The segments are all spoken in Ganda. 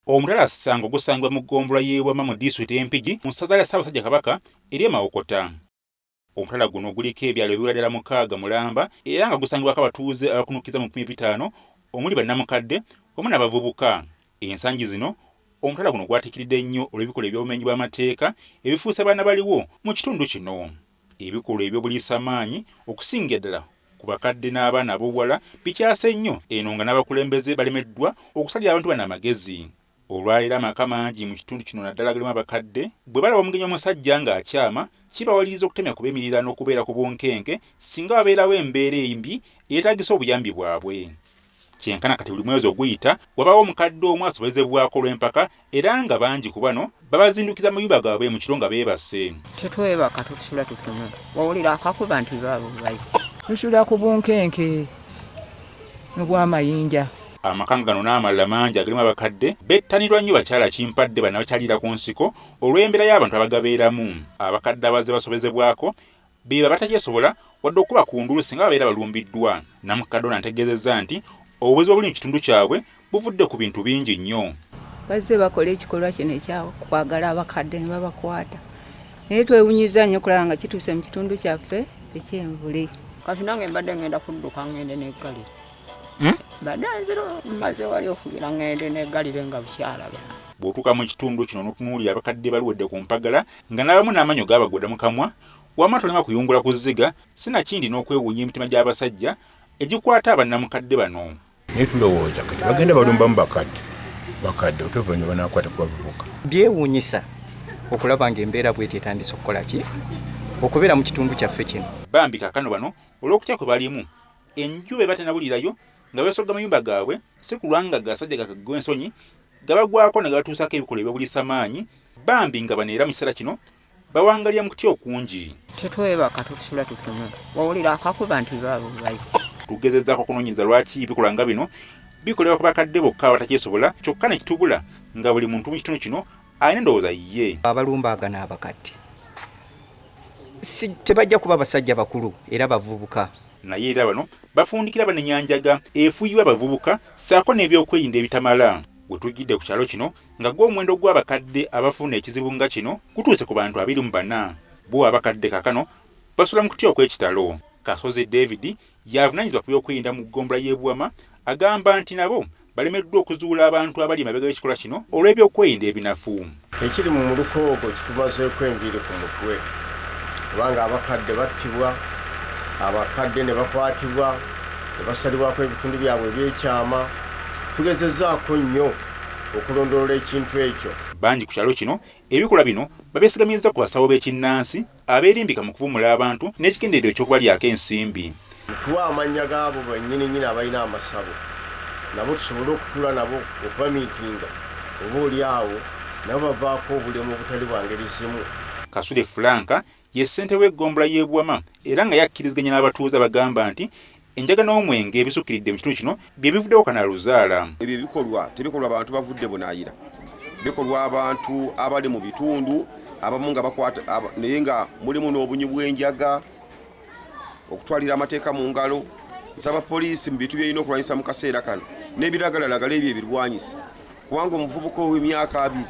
Omutala Ssango gusangibwa mu ggombolola y'e Bwama mu disitulikiti y'e Mpigi mu ssaza lya Ssaabasajja Kabaka ery'e Mawokota. Omutala guno guliko ebyalo ebiwera ddala mukaaga mulamba era nga gusangibwako abatuuze abakunukkiriza mu 50,000 omuli bannamukadde wamu n'abavubuka. Ensangi zino omutala guno gwatiikiridde nnyo olw'ebikolwa eby'obumenyi bw'amateeka ebifuuse baanabaliwo mu kitundu kino. Ebikolwa eby'obuliisamaanyi okusingira ddala ku bakadde n'abaana ab'obuwala bikyase nnyo eno nga n'abakulembeze balemeddwa okusalira abantu bano amagezi. Olwaleero amaka mangi mu kitundu kino naddala agalimu abakadde bwe balaba omugenyi omusajja ng'akyama kibawaliriza okutemya ku b'emiriraano okubeera ku bunkenke singa wabeerawo embeera embi eyeetaagisa obuyambi bwabwe. Kyenkana kati buli mwezi oguyita wabaawo omukadde omu asobezebwako olw'empaka era nga bangi ku bano babazindukiza mu mayumba gaabwe mu kiro nga beebase. Tetwebaka tusula tutunula wawulira akakuba nti baabo bayise. Tusula ku bunkenke n'obwamayinja. Amaka nga gano n'amalala mangi agalimu abakadde bettanirwa nnyo bakyala kimpadde bannabakyalira ku nsiko olw'embeera y'abantu abagabeeramu. Abakadde abazze basobezebwako Beebo abatakyesobola wadde okukuba ku nduulu singa babeera balumbiddwa. Namukadde ono ategeezezza nti obuzibu obuli mu kitundu kyabwe buvudde ku bintu bingi nnyo. Bazze bakola ekikolwa kino ekyakwagala abakadde ne babakwata naye twewunyizza nnyo okulaba nga kituuse mu kitundu kyaffe eky'Envule. Kati nange mbadde ngenda kudduka ngende neggalire. Mbadde nzira mmaze wali okugira ngende neggalire nga bukyalaba. Bw'otuuka mu kitundu kino n'otunuulira abakadde baluwedde ku mpagala nga n'abamu n'amannyo gaabagwa dda mu kamwa Wamma tolema kuyungula ku zziga sinakindi n'okwewuunya emitima gy'abasajja egikwata bannamukadde bano. Naye tulowooza kati bagenda balumbamu bakadde bakadde ate oluvannyuma banaakwata ku bavubuka. Byewuunyisa okulaba ng'embeera bw'eti etandise okukola ki? Okubeera mu kitundu kyaffe kino. Bambi kaakano bano olw'okutya kwe balimu, enjuba eba tennabulirayo nga beesogga mayumba gaabwe si kulwa nga gasajja gakaggwa ensonyi gabagwako ne gabatuusaako ebikolwa eby'obuliisamaanyi bambi nga bano era mu kiseera kino bawangalira mu kutya okungi. Tetwebaka tusula tutunula wawulira akakuba nti baabo bayise. Tugezezzaako okunoonyereza lwaki ebikolwa nga bino bikolebwa ku bakadde bokka abatakyesobola kyokka ne kitubula nga buli muntu mu kitundu kino alina endowooza yiye. Abalumbagana abakadde si tebajja kuba basajja bakulu era bavubuka. Naye era bano bafundikira banenya njaga efuuyibwa abavubuka ssaako n'ebyokwerinda ebitamala. We tujjidde ku kyalo kino nga gwo omuwendo gw'abakadde abafuna ekizibu nga kino gutuuse ku bantu 24. Bo abakadde kaakano basula mu kutya okw'ekitalo. Kasozi David y'avunaanyizibwa ku byokwerinda mu ggombolola y'e Buwama agamba nti nabo balemeddwa okuzuula abantu abali emabega w'ekikolwa kino olw'ebyokwerinda ebinafu. Ekiri mu muluka ogwo kitumazeeko enviiri ku mutwe kubanga abakadde battibwa, abakadde ne bakwatibwa ne basalibwako ebitundu byabwe eby'ekyama. Tugezezzaako nnyo okulondoola ekintu ekyo. Bangi ku kyalo kino ebikolwa bino babyesigamizza ku basawo b'ekinnansi abeerimbika mu kuvumula abantu n'ekigendererwa eky'okubalyako ensimbi. Mutuwe amannya g'abo bannyininyini abalina amasabo nabo tusobole okutuula nabo okubamiitinga oba oli awo nabo bavaako obulemu obutali bwa ngeri zimu. Kasule Frank ye ssentebe w'eggombolola y'e Buwama era nga yakkiriziganya n'abatuuze abagamba nti enjaga n'omwenge ebisukkiridde mu kitundu kino bye bivuddewo kanaaluzaala. Ebyo ebikolwa tebikolwa bantu bavudde bunaayira, bikolwa abantu abali mu bitundu abamu nga bakwata naye nga mulimu n'obunywi bw'enjaga, okutwalira amateeka mu ngalo. Nsaba poliisi mu bintu byerina okulwanyisa mu kaseera kano n'ebiragalalagala ebyo ebirwanyisa, kubanga omuvubuka ow'emyaka 20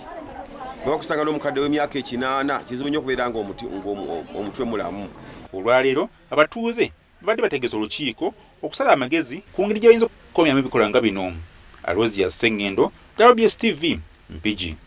bwe bakusanga n'omukadde w'emyaka 80 kizibu nnyo okubeera ng'omutwe mulamu. Olwaleero abatuuze babadde bategese olukiiko okusala amagezi ku ngeri gye bayinza okukomyamu ebikolwa nga bino. Aloysius Ssengendo, WBS TV, Mpigi.